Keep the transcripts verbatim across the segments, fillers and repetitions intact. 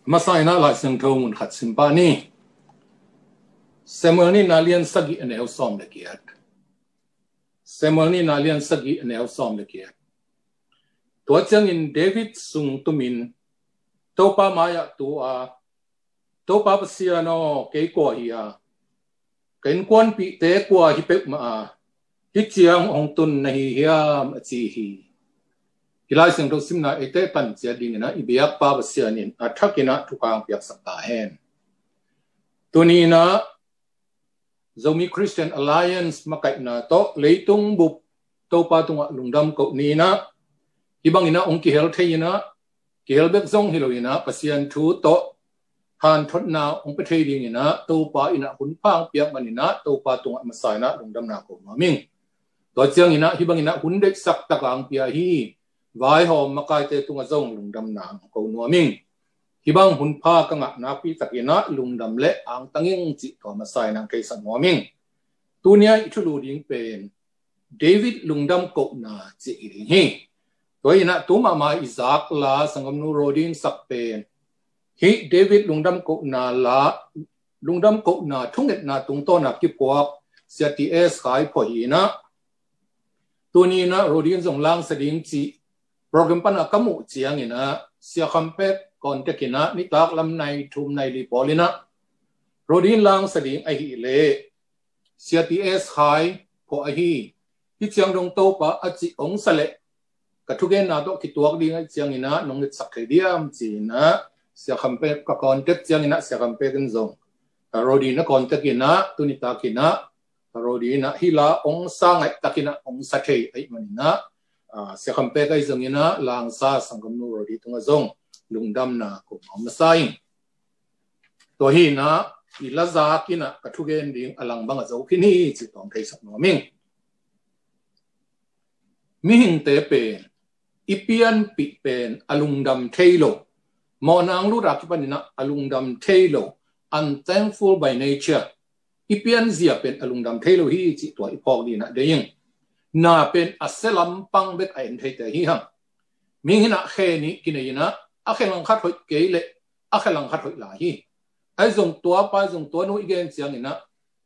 Masa in ah Lai Siangtho mun khat sim pah ni. Samuel nihna lian sagih a neu sawm le giat. Samuel nihna lian sagih a neu sawm le giat. Tua ciangin David sung tumin Topa mai-ah tu a, "Topa Pasian aw, kei kua hi a? Ka innkuanpihte kua hi peuhmah a, hih ciang hong tun na hi hiam?" a ci hi. Hih Lai Siangtho simna eite pan ciat dingin ah i biakpa Pasian in a thakin ah thupha piaksak ta hen. Tuni in ah Zomi Christian Alliance makaihna tawh leitung bup Topa tungah lungdam koh ni in ah, hih bangin ah hong kihel thei in ah, kihel bek zong hi lo in ah, Pasian thu tawh hanthotna hong pia thei dingin ah Topa in ah hunpha piak manin ah Topa tungah masa in ah lungdamna ko nuam ing. Tua ciangin ah hih bangin ah hun deihsak tak a hong pia hi. Vaihawm makaite tungah zong lungdamna ko nuam ing. Hih bang hunpha ka ngah nakpi takin ah lungdam le angtang ing cih tua masa in ah theisak nuam ing. Tuni a i thulu ding pen David lungdam kohna cih hi ding hi. Tua in ah tu mahmah i zak la, sanggamnu Rodi in sak pen, hih David lungdam kohna la, lungdam kohna thungetna tungtawn a kipuak Sia T S Khai phawh hi in ah, tuni in ah Rodi in zong langsa ding cih program pan a ka muh ciangin ah Sia Kham Pek contact in ah nitak lam nai thum nai li pawl in ah Rodi in langsa ding ahih leh Sia T S Khai phawh ahi, hih ciang dong Topa a cih hong sa leh ka thugenna tawh kituak ding ahih ciangin ah nong ngetsak thei diam ci in ah Sia Kham Pek ka contact ciangin ah Sia Kham Pek in zong Rodi in a contact in ah tuni takin ah Rodi in ah hih la hong sa ngaih takin ah hong sa thei ahih manin ah, ah, Sia Kham Pek ahi zongin ah langsa sanggamnu Rodi tungah zong lungdamna ko nuam masa ing. Tua hi in ah i la zak in ah ka thugen ding a lang bang a zo khin hi cih tawm theisak nuam ing. Mihingte pen i pianpih pen a lungdam thei lo, mawhna hong lut a kipan in ah a lungdam thei lo, unthankful by nature, i pianzia pen a lungdam thei lo hi cih tua i phawk ding in ah deih ing. Na pen a sia lampang bek a en theite hi hang. Mihing in ah khe nih kinei in ah a khe langkhat hoih kei leh a khe langkhat hoih lai hi. Ahi zong tua pa, ahi zong tua nu i gen ciangin ah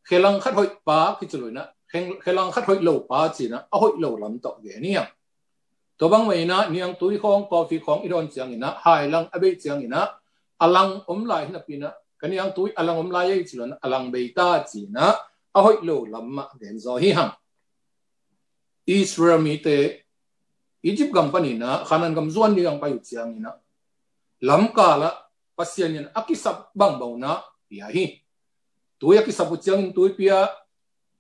khe langkhat hoih pa kici lo in ah khe, khe langkhat hoih lo pa ci in ah a hoih lo lam tawh gen hi hang. Tua bang mah in ah niangtui khawng, coffee khawng i dawn ciangin ah hai lang a bei ciangin ah a lang om lai hi napi in ah ka niangtui a lang om lai ei ci lo in ah a lang bei ta ci in ah a hoih lo lam mah gen zaw hi hang. Israel mite Egypt gam panin ah Canaan gam zuan ding a hong pai uh ciangin ah lamkal ah Pasian in a kisap bangbang na pia hi. Tui a kisap uh ciangin tui pia,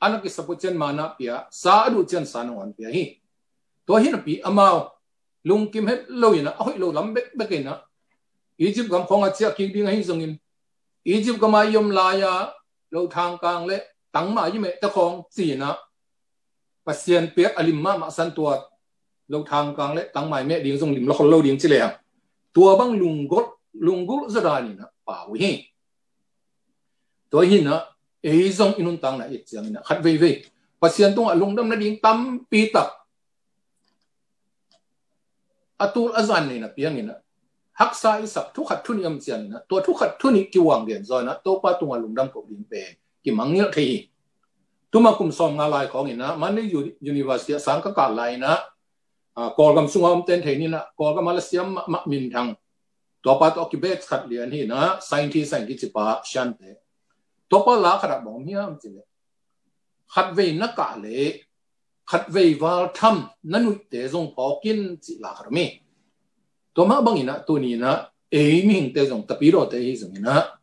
an a kisap uh ciang manna pia, sa a duh ciang sa nangawn pia hi. Tua hi napi amau lungkim het lo in ah a hoih lo lam bekbek in ah Egypt gam khawng a ciah kik ding ahi zongin Egypt gam a i om lai a lo thangkang le tangmai i meh te khawng ci in ah Pasian piak a lim mahmah san tua lo thangkang le tangmai meh ding zong lim la khol lo ding ci leng tua bang lunggulh, lunggulh zaw dan in ah pau hi. Tua hi in ah ei zong i nuntakna i et ciangin ah khat veivei Pasian tungah lungdam nading tampi tak a tul a zan nei na piang in ah haksa i sak thu khat thu nih om ciangin ah tua thu khat thu nih kiuang gen zaw in ah Topa tungah lungdam ko ding pen kimangngilh thei hi. Tuma kum sawm nga lai khawng in ah Mandalay U-, University ah sang ka kah lai in ah, ah, Kawlgam sunga om ten thei ni in ah Kawlgam a la siam mahmah minthang, tua pa tawh a kibet khat lian hi in ah scientist a kici pa Siante. Tua pa la khat ah bang om hiam ci leh khat vei na kah leh khat vei val tham na nuihte zong phawk in cih la khat om hi. Tua mah bang in ah tuni in ah ei mihingte zong tapidawte hi zong in ah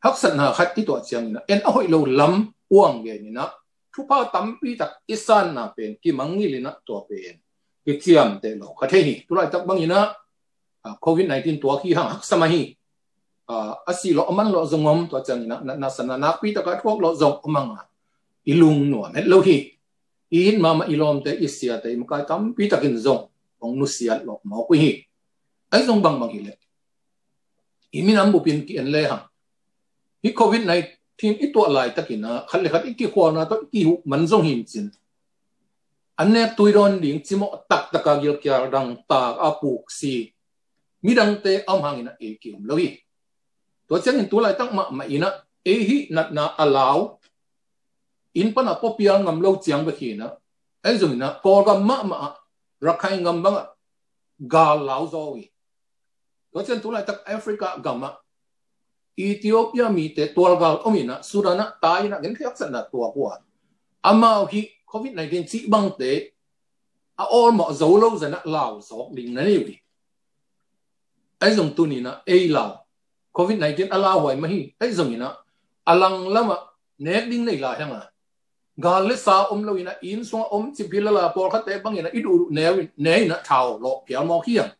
haksatna khat i tuah ciangin ah en a hoih lo lam uang gen in ah thupha tampi tak i sanna pen kimangngilh in ah tua pen kiciamteh lo kha thei hi. Tulaitak bang in ah, ah, covid nineteen tuak hi hang haksa mah hi. Ah, a sih lawh a man lawh zong om, tua ciangin ah na, na sanna nakpi tak a thuak lawh zong om hang a i lungnuam het lo hi. I it mahmah i lawmte, i siate, i makai tampi takin zong hong nusiat lawh mawk uh hi. Ahi zong bangbang hi leh i minam bupin ki-en le hang hih covid nineteen i tuah laitakin ah khat le khat i kikhualna tawh i kihuh man zong hi in cin an nek tui dawn ding cimawh taktak a gilkial dang tak a puk si midangte a om hangin ah ei ki-um lo hi. Tua ciangin tu laitak mahmah in ah ei hih natna a lau, inn pan a pua pial ngam lo ciang bek hi in ah, ahi zongin ah Kawlgam mahmah ah, Rakhine gam bang ah gal lau zaw hi. Tua ciang tu laitak Africa gam ah Ethiopia mite tualgal om in ah, Sudan ah tai in ah, genthei haksatna tuak uh a, amau hih covid nineteen cih bangte a awlmawh zo lo zan ah lau zawk ding na nei uh hi. Ahi zong tuni in ah ei lau, covid nineteen a lauhuai mah hi, ahi zongin ah a langlam ah nek ding nei lai hang a, gal le sa om lo in ah inn sungah om cip hi lel a, pawlkhatte bangin ah i duhduh ne in, ne in ah thau lawh phial mawk hi hang.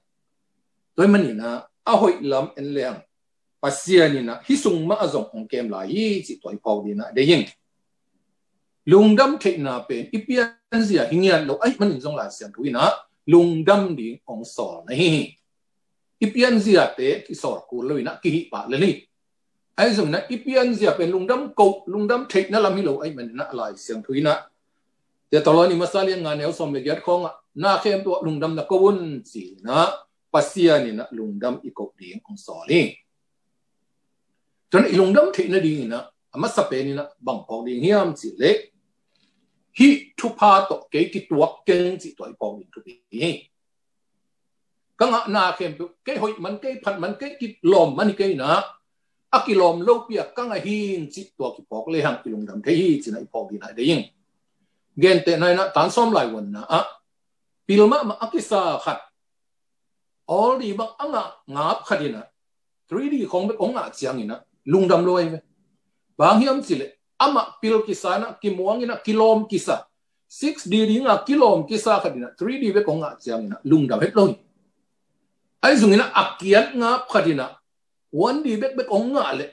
Tua ahih manin ah a hoih lam en leng Pasian in ah hih sung mah ah zong hong kem lai hi cih tua i phawk ding in ah deih ing. Lungdam theihna pen i pianzia hi ngiat lo ahih manin zong Lai Siangtho in ah lungdam ding hong sawl na hi hi. I pianziate kisawl kul lo in ah kihih pah lel hi. Ahi zongin ah i pianzia pen lungdam koh, lungdam theihna lam hi lo ahih manin ah Lai Siangtho in ah Thesalonika masa lian nga neu sawm le giat khawng ah na khempeuh ah lungdam na ko un ci in ah Pasian in ah lungdam i koh ding hong sawl hi. Tua in ah i lungdam theih nading in ah a masa pen in ah bang phawk ding hiam cih leh, hih thupha tawh kei kituak keng cih tua i phawk ding thupi hi. Ka ngahna khempeuh, kei hoih man, kei phat man, kei kilawm man hi kei in ah, a kilawm lopi a ka ngah hi cih tua kiphawk lehang i lungdam thei hi ci in ah i phawk ding in ah deih ing. Gentehna in ah tan sawm lai vuanna ah pil mahmah a kisa khat, Aldi bang a ngah ngap khat in ah three D khawng bek hong ngah ciangin ah lungdam lo ahi ve. Bang hiam cih leh amah pil kisa in ah, kimuang in ah, kilawm kisa, six D ding a kilawm kisa khat in ah three D bek hong ngah ciangin ah lungdam het lo hi. Ahi zongin ah a kiat ngap khat in ah one D bekbek hong ngah leh,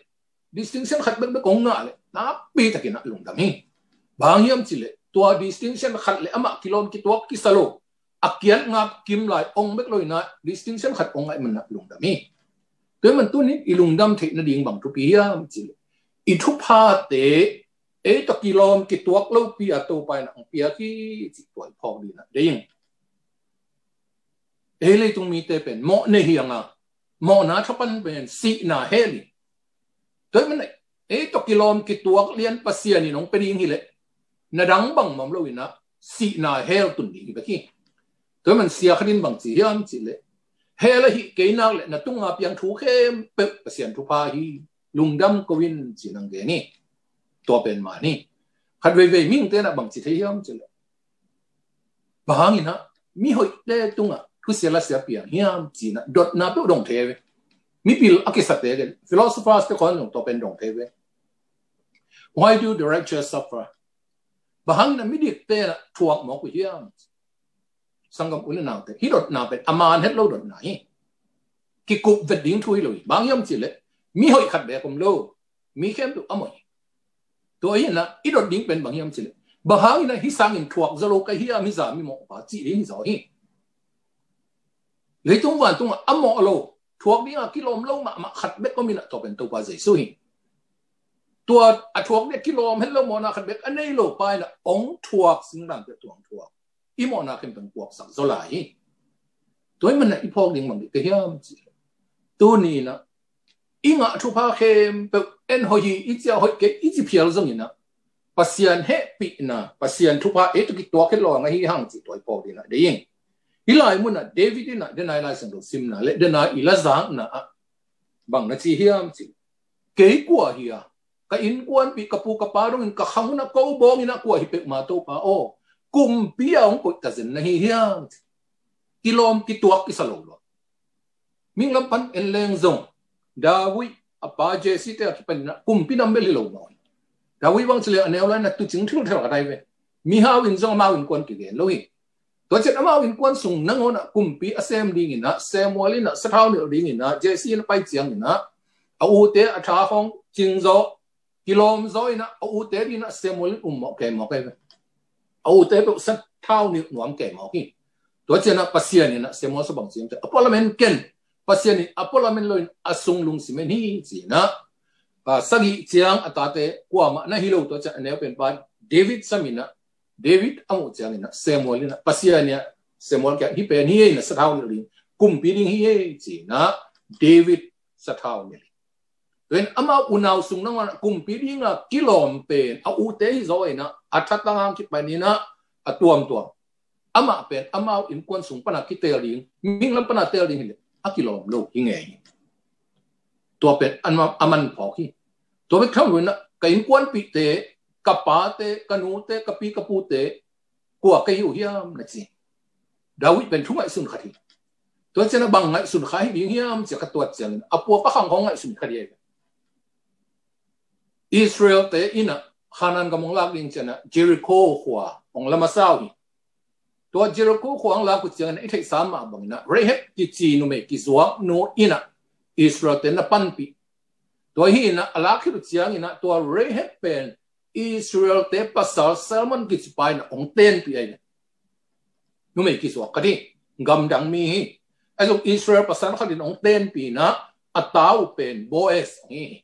distinction khat bekbek hong ngah leh nakpi takin ah lungdam hi. Bang hiam cih leh tua distinction khat leh amah kilawm kituak kisa lo, a kiat ngap kim lai ong bek lo in ah distinction khat ong ngah ahih manin ah lungdam hi. Tua ahih manin tuni in i lungdam theih nading bang thupi hiam cih leh, i thuphate ei tawh kilawm kituak lopi a Topa in ah hong piak hi cih tua i phawk ding in ah deih ing. Ei leitung mite pen mawh nei hi hang a, mawhna thapan pen sihna hell hi. Tua ahih manin ah ei tawh kilawm kituak lian Pasian in hong pia ding hi leh, na dang bangmah om lo in ah sihna hell tun ding hi bek hi. Tua ahih manin sia khat in bang ci hiam cih leh, hell ahih kei nak leh na tunga piang thu khempeuh Pasian thupha hi, lungdam ko in ci in hong gen hi. Tua pen man hi. Khat veivei mihingte in ah bang ci thei hiam cih leh, bang hangin ah mihoihte tungah thusia lasia piang hiam ci in ah dotna peuh dong thei ve. Mipil a kisate gen, philosophers te khawng zong tua pen dong thei ve. Why do the righteous suffer? Bang hangin ah midikte in ah thuak mawk uh hiam? Sanggam u le naute, hih dotna pen a man het lo dotna hi. Kikup vet ding thu hi lo hi. Bang hiam cih leh, mihoih khat bek om lo, mi khempeuh a mawh hi. Tua hi in ah i dot ding pen bang hiam cih leh, bang hangin ah hih sangin thuak zaw lo ka hiam, hih zah mi mawhpa cih ding hi zaw hi. Leitung vantung ah a mawh lo, thuak ding a kilawm lo mahmah khat bek om in ah tua pen Topa Jesu hi. Tua a thuak ding a kilawm het lo mawhna khat bek a nei lo pa in ah hong thuak, singlamteh tawh hong thuak, i mawhna khempeuh hong puaksak zaw lai hi. Tua ahih manin ah i phawk ding bang ding ka hiam cih leh, tuni in ah i ngah thupha khempeuh en hoih hi, i ci a hoih kei i ci phial zongin ah Pasian hehpihna, Pasian thupha ei tawh kituak het lo a ngah hi hang cih tua i phawk ding in ah deih ing. Hih lai mun ah David in ah, denai Lai Siangtho simna leh denai i la zakna ah bang na ci hiam cih leh, kei kua hi a, ka innkuanpih, ka pu ka pa dongin ka khang hun ah ko bawng in ah kua hi peuhmah Topa aw, kumpi a hong koih ta zen na hi hiam? Kilawm kituak kisa lo lua. Mihing lam pan en leng zong, David a pa Jesse te a kipan in ah kumpi nam bel hi lo mawk hi. David bang ci leng a neu lai in ah tuucing thilthel khat ahi ve. Mihau in zong amau innkuan kigen lo hi. Tua ciang amau innkuan sung nangawn ah kumpi a sem ding in ah, Samuel in ah sathau nilh ding in ah, Jesse in a pai ciangin ah, a ute a tha khawng cing zaw, kilawm zaw in ah, a ute ding in ah Samuel in um mawk kei mawk ahi ve. A ute peuh sathau nilh nuam kei mawk hi. Tua ciang ah Pasian in ah Samuel sa bang ci hiam cih leh, a pua lamen ken, Pasian in a pua lamen lo in a sung lungsim en hi ci in ah, a, sagih ciang a tate kuamah na hi lo, tua ciang a neu pen pa David sam in ah, David a muh ciangin ah Samuel in ah, Pasian in ah Samuel kiang, hih pen hi ei, na sathau nilh ding, kumpi ding hi ei ci in ah David sathau nilh hi. Tua in amau unau sung nangawn kumpi dinga kilawm pen a ute hi zaw inah a thatang hang kipan inah a tuamtuam. Amah pen amau innkuan sung pana kitel ding, mihing lam pana tel ding hileh a kilawm lo hi ngei hi. Tua pen a man phawk hi. Tua bek tham lo inah ka innkuanpihte, ka pate, ka nute, ka pi ka pute, kua ka hi uh hiam na ci. David pen thu ngaihsun khat hi. Tua ciang a bang ngaihsun kha hi ding hiam ci a ka tuat ciangin a pua pa khang khawng ngaihsun kha ding hi. Israel-te inah Kanaan gam hong lak ding ciangin a Jericho khua hong lam a sau hi. Tua Jericho khua hong lak uh ciangin a i theihsa mah bangin a Rahab kici numei kizuak nu inah Israel-te na panpih. Tua hi inah a lak khit uh ciangin a tua Rahab pen Israel-te pasal Salmon kici pa inah hong tenpih ahi. Numei kizuak khat hi, gamdang mi hi. Ahi zong Israel pasal khat in hong tenpih inah a ta uh pen Boaz hong hi hi.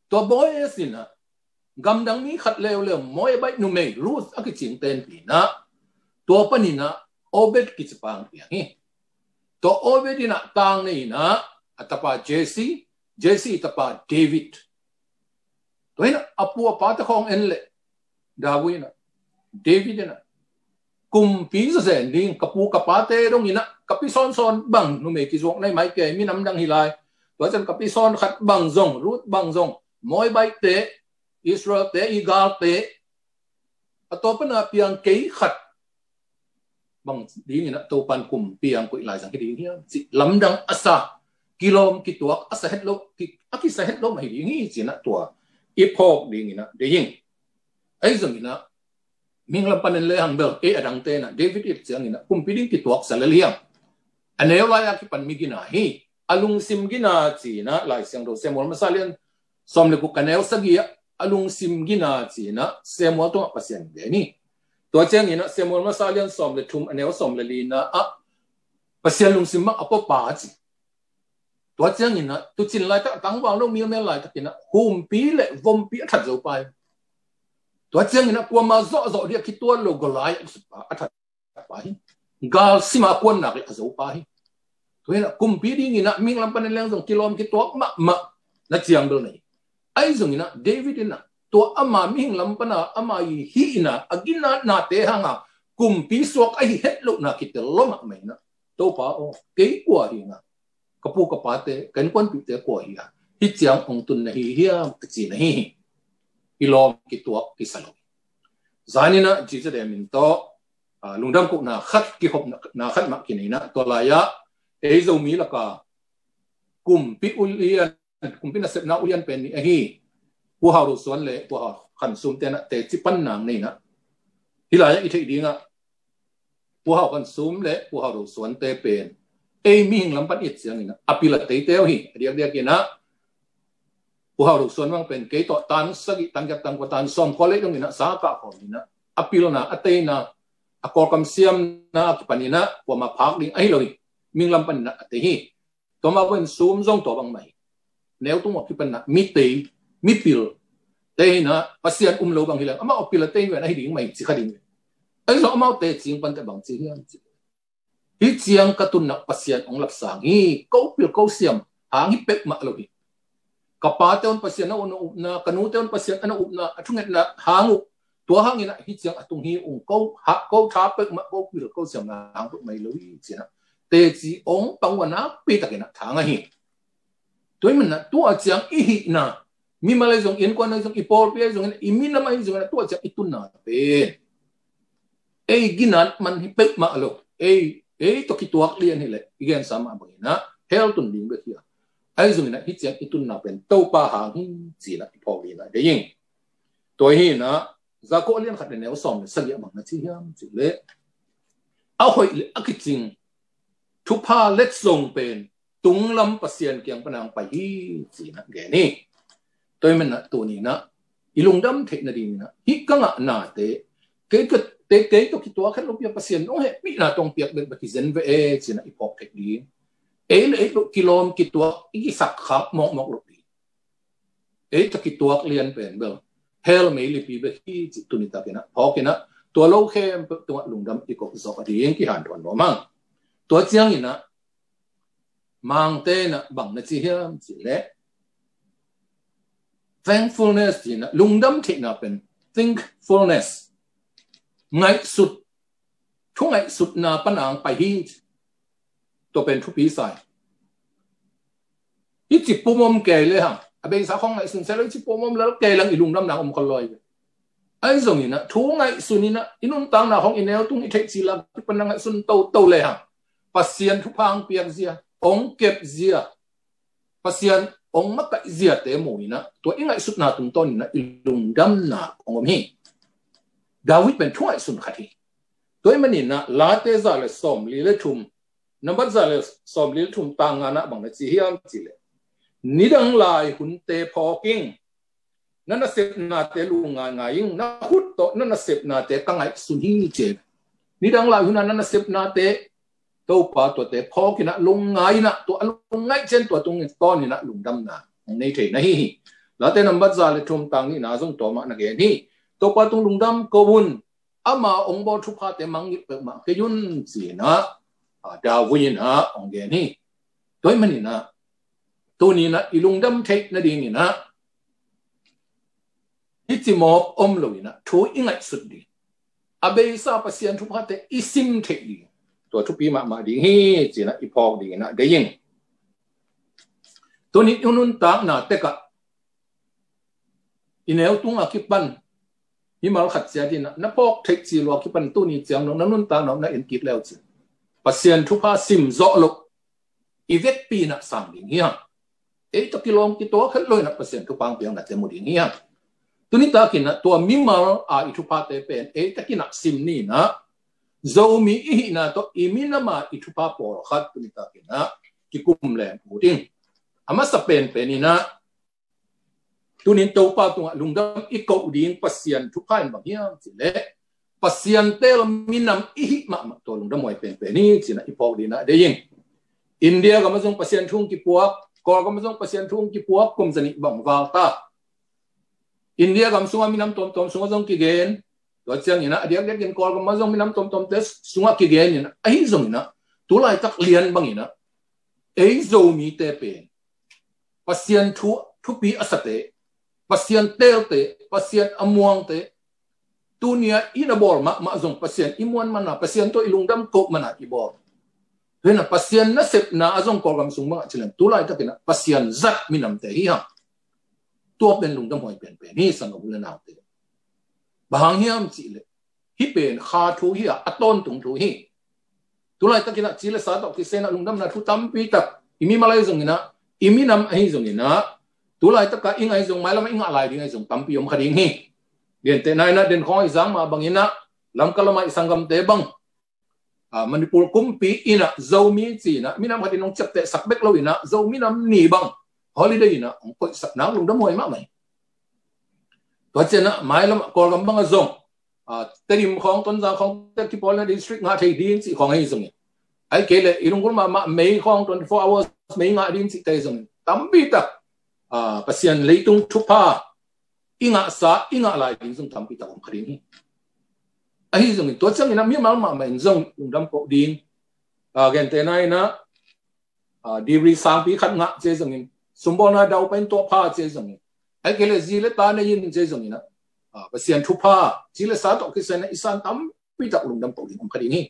Tua Boaz inah gamdang mi khat leuleu Moabite numei Ruth a kici hong tenpih inah tua pan inah Obed kici pa hong piang hi. Tua Obed inah tang nei inah a tapa Jesse, Jesse tapa David. Tua inah a pu a pate khawng en leh David inah, David inah kumpi zawzen ding, ka pu ka pate dong inah ka pi sawnsawn bang numei kizuak na hi mai kei, minam dang hi lai. Tua ciang ka pi sawn khat bang zong, Ruth bang zong, Moabite-te, Israel-te i galte a tua pana piang kei khat bang ding inah Topan kumpi hong koih lai zang hi ding hiam ci lamdang a sa, kilawm kituak a sa het lo, a kisa het lo mah hi ding hi ci inah tua i phawk ding inah deih ing. Ahi zong inah mihing lam panin le hang bel ei a dangte inah David i et ciang inah kumpi ding kituak sa lel hiam? A neu lai-a kipan mi gina hi. A lungsim gina ci inah Lai Siangtho Samuel masa lian sawm le guk a neu sagih ah a lungsim gina ci inah Samuel tungah Pasian gen hi. Tua ciang inah Samuel masa lian sawm le thum a neu sawm le lina ah Pasian lungsim mah a pua pa ci. Tua ciang inah tucin laitak a tangval lo, milmel laitak inah humpi le vompi a that zo pa hi. Tua ciang inah kuama zawhzawh dih a kituat lo Goliath a that pa hi. Gal sima kuan nak le a zo pa hi. Tua inah kumpi ding inah mihing lam panin leng zong kilawm kituak mahmah na ciang bel na hi. Ahi zong inah David inah tua ama mihing lam pana ama i hihna a ginatnate hanga kumpi suak ahi het lohna kitel lo mahmah inah Topa aw, kei kua hi nga, ka pu ka pate, ka innkuanpihte kua hi a, hih ciang hong tun na hi hiam a ci na hi hi. Kilawm kituak kisa lo. Zan inah Jesuh demin tawh lungdam kohna khat, kihopna khat mah kinei inah tua lai-ah ei Zomi laka kumpi ulian, kumpi nasepna ulian pen nih ahi Pu Hau Ro Suan le Pu Hau Khan Sum te inah teci pan nang nei inah hih lai-ah i theih dingah Pu Hau Khan Sum le Pu Hau Ro Suan te pen ei mihing lam pan i et ciang inah a pil a teitei uh hi. A diakdiak inah Pu Hau Ro Suan bang pen kei tawh tan sagih, tan giat, tan kua, tan sawm kua lei dong inah sa kah khawm inah a pilna, a teina, a Kawlkam siamna a kipan inah kuama phak ding ahi lo hi. Mihing lam pan inah a tei hi. Tua mah bangin Sum zong tua bang mah hi. Neu tung a kipan inah mi tei, mi pil te inah Pasian um lo bang hi leng amau a pil a tei ven ahi ding mah hi ci kha ding. Ahi zong amau teci hong pan teh bang ci hiam ci, hih ciang ka tunna Pasian hong lapsang hi. Ko pil ko siam hang hi peuhmah lo hi. Ka pate un Pasian a na upna, ka nute un Pasian a na upna, a thungetna hang uh, tua hang inah hih ciang a tung hi ung, ko tha peuhmah, ko pil ko siamna hang peuhmah hi lo hi ci inah teci hong pang uh a nakpi tak inah thang ahi. Tua hi manah tua ciang i hihna, mimal ahi zong, innkuan ahi zong, i pawlpi ahi zong, i minam ahi zong inah tua ciang i tunna pen ei ginat man hi peuhmah lo. Ei, ei tawh kituak lian hileh i gensa mah bang inah hell tun ding bek hi a, ahi zong inah hih ciang i tunna pen Topa hang hi ci inah i phawk ding inah deih ing. Tua hi inah Jakob a lian khat le neu sawm le sagih ah bang na ci hiam ci leh, a hoih le a kicing thupha letsong pen tunglam Pasian kiang pan hong pai hi ci inah gen hi. Tua hi manah tuni inah i lungdam theih nading inah hih ka ngahnate kei tawh, kei tawh kituak het lopi a Pasian hong hehpihna tawh hong piak bek bek hi zen ve e ci inah i phawk theih ding. Ei le ei tawh kilawm kituak i kisakkhak mawkmawk lopi, ei tawh kituak lian pen bel hell meilipi bek hi cih tuni tak inah phawk inah tua lo khempeuh tungah lungdam i kop zawh ding kihanthawn nuam hang. Tua ciang inah Mangte inah bang na ci hiam ci leh, Thankfulness ci-in ah, lungdam theihna pen thankfulness, ngaihsut, thu ngaihsutna pan ang pai hi. Tua pen thupi sa hi. I ci pum om kei le hang, a beisa khong ngaihsun se lo, i ci pum om lel kei lang i lungdamna om khol lo hi. Ahi zongin ah, thu ngaihsun in ah, i nuntakna khong i neu tung i theih cil a kipan a ngaihsun toto le hang, Pasian thupha ang piak zia, ong kep zia, Pasian ong makaih ziate mu in ah, tua i ngaihsutna tungtawn in ah i lungdamna ong om hi. David pen thu ngaihsun khat hi. Tua ahih manin ah, Late za le sawmli le thum, nambat za le sawmli le thum, tang nga na bang na ci hiam cih leh, nidang lai hunte phawk ing, na nasepnate lungngaingai ing, na khut tawh na nasepnate ka ngaihsun hi, ci. Nidang lai hun a na nasepnate, Topa tuate phawk in ah, lungngai in ah, tua a lungngaih ciang tua tungtawn in ah lungdamna ong nei thei na hi hi. Late nambat za le thum, tang nihna zong tua mah na gen hi. Topa tung lungdam ko un, ama ong bawl thuphate mangngilh peuhmah kei un, ci-in ah, a, David in ah ong gen hi. Tua ahih manin ah, tuni in ah i lungdam theih nadingin ah, i cimawk om lo in ah, thu i ngaihsut ding, a beisa Pasian thuphate i sim theih ding, tua thupi mahmah ding hi, ci-in ah i phawk dingin ah deih ing. Tuni i nuntakna tek ah, i neu tung a kipan, mimal khat ciat in ah, na phawk theih cil uh a kipan tuni ciang dong na nuntakna na en kik le uh cin, Pasian thupha sim zawh loh i vekpi in ah sang ding hi hang. Ei tawh kilawm kituak het lo in ah Pasian thupha ang piaknate mu ding hi hang. Tuni takin ah, tua mimal a i thuphate pen ei takin ah sim ni in ah, Zomi i hihna tawh i minam a i thupha pawlkhat tuni takin ah kikum leng uh ding. A masa penpen in ah, tunin Topa tungah lungdam i koh ding Pasian thupha in bang hiam cih leh, Pasian teel minam i hih mahmah tua lungdam huai penpen hi, ci-in ah i phawk dingin ah deih ing. India gam ah zong Pasian thu kipuak, Kawlgam ah zong Pasian thu kipuak, kum zanih bang val ta. India gam sungah minam tuamtuam sungah zong kigen, tua ciangin ah a diakdiakin Kawlgam ah zong minam tuamtuamte sungah kigen in ah, ahi zongin ah, tu laitak lian bangin ah, ei Zomite pen Pasian thu, thupi a sate, Pasian teelte, Pasian a muangte, tuni a i na bawl mahmah zong Pasian i muan man a, Pasian tawh i lungdam koh man a i bawl. Tua in ah Pasian nasepna ah zong Kawlgam sung bangah ci leng, tu laitakin ah Pasian zat minamte hi hang. Tua pen lungdam huai penpen hi, sanggam u le naute. Bang hang hiam cih leh, hih pen kha thu hi a, a tawntung thu hi. Tu laitakin ah ci le sa tawh kisai in ah lungdamna thu tampi tak, i mimal ahi zongin ah, i minam ahi zongin ah, tu laitak a i ngai zong, mailam a i ngah lai ding ahi zong tampi om kha ding hi. Gentehna in ah, den khawng i zang mah bangin ah, Lamka lam a i sanggamte bang, a, Manipur kumpi in ah Zomi ci-in ah minam khat in hong ciaptehsak bek lo in ah, Zomi Nam Ni bang holiday in ah hong koihsak nak lungdam huai mahmah hi. Tua ciang ah mailam ah Kawlgam bang ah zong, a, Tedim khawng, Tonzang khawng, Tekipol na district ngah thei ding cih khawng ahi zongin, ahih kei leh i lunggulh mahmah May khawng, twenty four hours May ngah ding cihte ahi zongin, tampi tak, a, Pasian leitung thupha i ngahsa, i ngah lai ding zong tampi tak om kha ding hi. Ahi zongin, tua ciangin ah mimal mahmah in zong lungdam koh ding, a, gentehna in ah, a, degree sangpi khat ngah ci ahi zongin, sumbawlna dau pai in tuahpha ci ahi zongin, ahih kei leh zi le ta nei in ci ahi zongin ah, a, Pasian thupha, ci le sa tawh kisai in ah i san tampi tak lungdam koh ding om kha ding hi.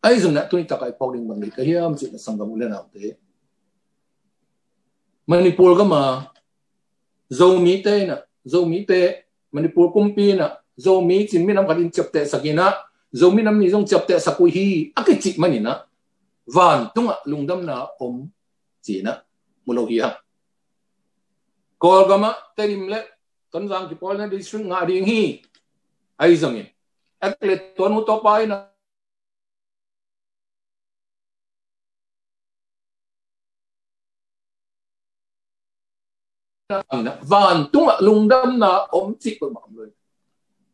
Ahi zongin ah tuni tak a i phawk ding bang deih ka hiam cih leh, sanggam u le naute, Manipur gam a Zomite in ah, Zomite, Manipur kumpi in ah, Zomi ci-in minam khat in ciaptehsak in ah, Zomi Nam Ni zong ciaptehsak uh hi a kicih manin ah, vantungah lungdamna om ci-in ah mu lo hi hang. Kawlgam ah Tedim le Tonzang kipawl na district ngah ding hi. Ahi zongin, ahih kei leh tua nu tua pa in ah, vantungah lungdamna om cih peuhmah om lo hi.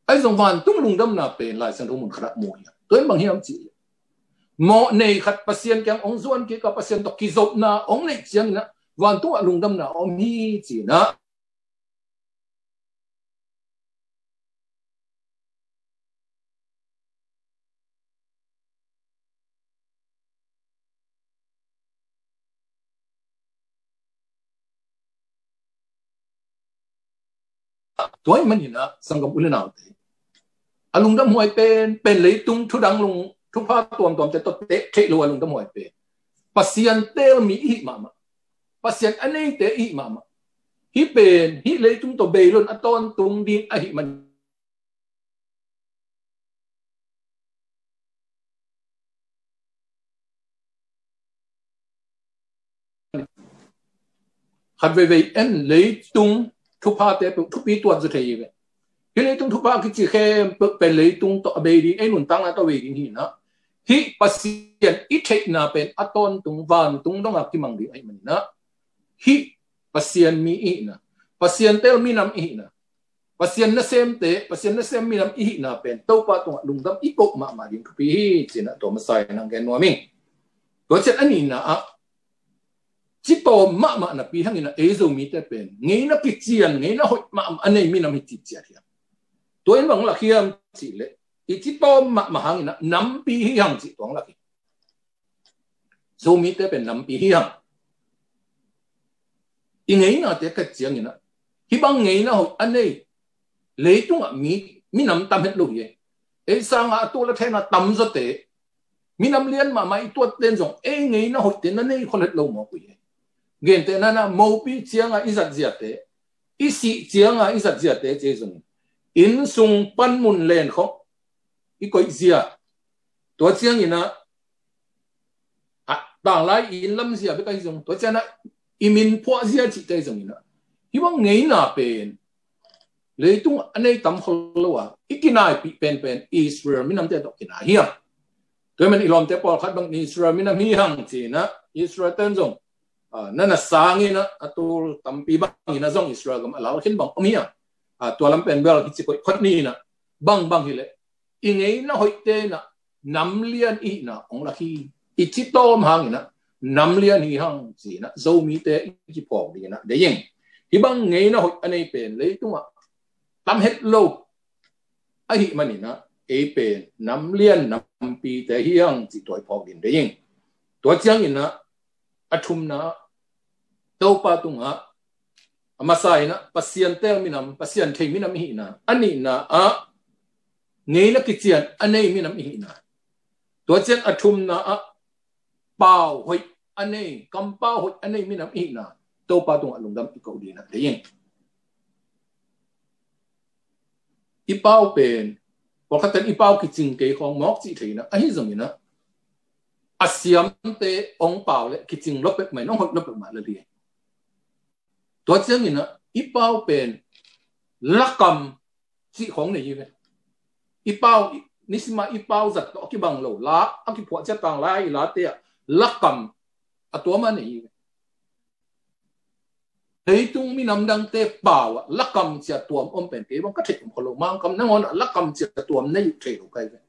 Ahi zong vantung lungdamna pen Lai Siangtho mun khat ah mu hi. Tua in bang hiam cih leh, mawhnei khat Pasian kiang hong zuan kik a, Pasian tawh kizopna hong neih ciangin ah, vantungah lungdamna om hi ci-in ah, Tua ahih manin ah, sanggam u le naute, a lungdam huai pen, pen leitung thudang lung, thupha tuamtuamte tawh teh theih lo a lungdam huai pen, Pasian teel mi i hih mahmah, Pasian a neite i hih mahmah. Hih pen, hih leitung tawh beilon a tawntung ding ahih manin khat veivei en, leitung thuphate peuh thupi tuat zaw thei hi ve. Hih leitung thupha kici khempeuh pen leitung tawh a bei ding, ei nuntakna tawh a bei ding hi in ah, hih Pasian i theihna pen a tawntung, vantung dongah kimang ding ahih manin ah, hih Pasian mi i hihna, Pasian teel minam i hihna, Pasian nasemte, Pasian nasem minam i hihna pen Topa tungah lungdam i koh mahmah ding thupi hi, ci-in ah tua masa in hong gen nuam ing. Tua ciang a nihna ah, ci tawm mahmah napi hangin ah ei Zomite pen ngeina kician, ngeina hoih mahmah a nei minam hi cih ciat hiam? Tua in bang lak hiam cih leh, i ci tawm mahmah hangin ah nampi hi hang cih tua hong lak hi. Zomite pen nampi hi hang. I ngeinate ka ciangin ah, hih bang ngeina hoih a nei, leitungah mi, minam tam het lo hi. Ei sangah a tul a thena tamzawte, minam lian mahmah i tuatte in zong ei ngeina hoihte na nei khol het lo mawk uh hi. Gentehna in ah, mopi ciangah i zat ziate, i sih ciangah i zat ziate ci zong, inn sung panmun len khawng i koih zia, tua ciangin ah, a, tanglai inn lam zia bek ahi zong, tua ciang ah i min phuah zia cihte ahi zongin ah, hih bang ngeina pen leitung a nei tam khol lo a, i kinaipih penpen Israel minamte tawh kinai hi a. Tua ahih manin i lawmte pawlkhat bang Israel minam hi hang ci-in ah, Israel ten zong, a, na na sangin ah, a tul tampi bangin ah zong Israel gam a lal khin bang om hi a. A, tua lam pen bel kici koih khot ni in ah, bangbang hi leh i ngeina hoihte in ah nam lian i hihna hong lak hi. I ci tawm hangin ah nam lian hi hang ci-in ah Zomite i kiphawk dingin ah deih ing. Hih bang ngeina hoih a nei pen leitungah tam het lo ahih manin ah, ei pen nam lian nampite hi hang cih tua i phawk dingin deih ing. Tua ciangin ah, a thumna ah, Topa tungah, a masa in ah Pasian teel minam, Pasian thei minam i hihna. A nihna ah, ngeina kician a nei minam i hihna. Tua ciang a thumna ah, pau hoih a nei, kampau hoih a nei minam i hihna, Topa tungah lungdam i koh dingin ah deih ing. I pau pen, pawlkhat ten i pau kicing kei khawng mawk cih thei in ah, ahi zongin ah, a siamte hong pau leh kicing lua peuhmah in, hong hoih lua peuhmah lel hi. Tua ciangin ah, i pau pen lakam cih khawng nei hi ve. I pau, i, nisim a i pau zat tawh a kibang lo, la, a kiphuah ciat tanglai i late ah lakam a tuam a nei hi ve. Leitung minam dangte pau ah lakam ci a tuam om pen kei bang ka theih om kha lo. Mangkam nangawn ah lakam ci a tuam nei uh thei lo ka hi ve.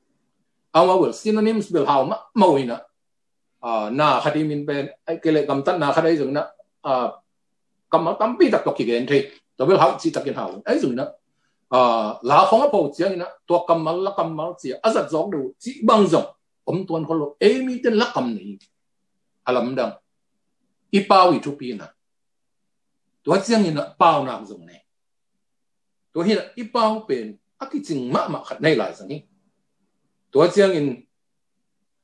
Amau bel synonyms bel hau mahmah uh in ah, a, na khat i min pen, ahih kei leh gamtatna khat ahi zongin ah, a, kammal tampi tak tawh kigen thei. Tua bel hau cih takin hau. Ahi zongin ah, a, la khawng a pho ciangin ah, tua kammal, la kammal ci a, a zat zawk deuh cih bang zong om tuan khol lo. Ei mite lakam nei, a lamdang, i pau i thupina. Tua ciangin ah paunak zong nei. Tua hi in ah i pau pen a kicing mahmah khat nei lai zang hi. Tua ciangin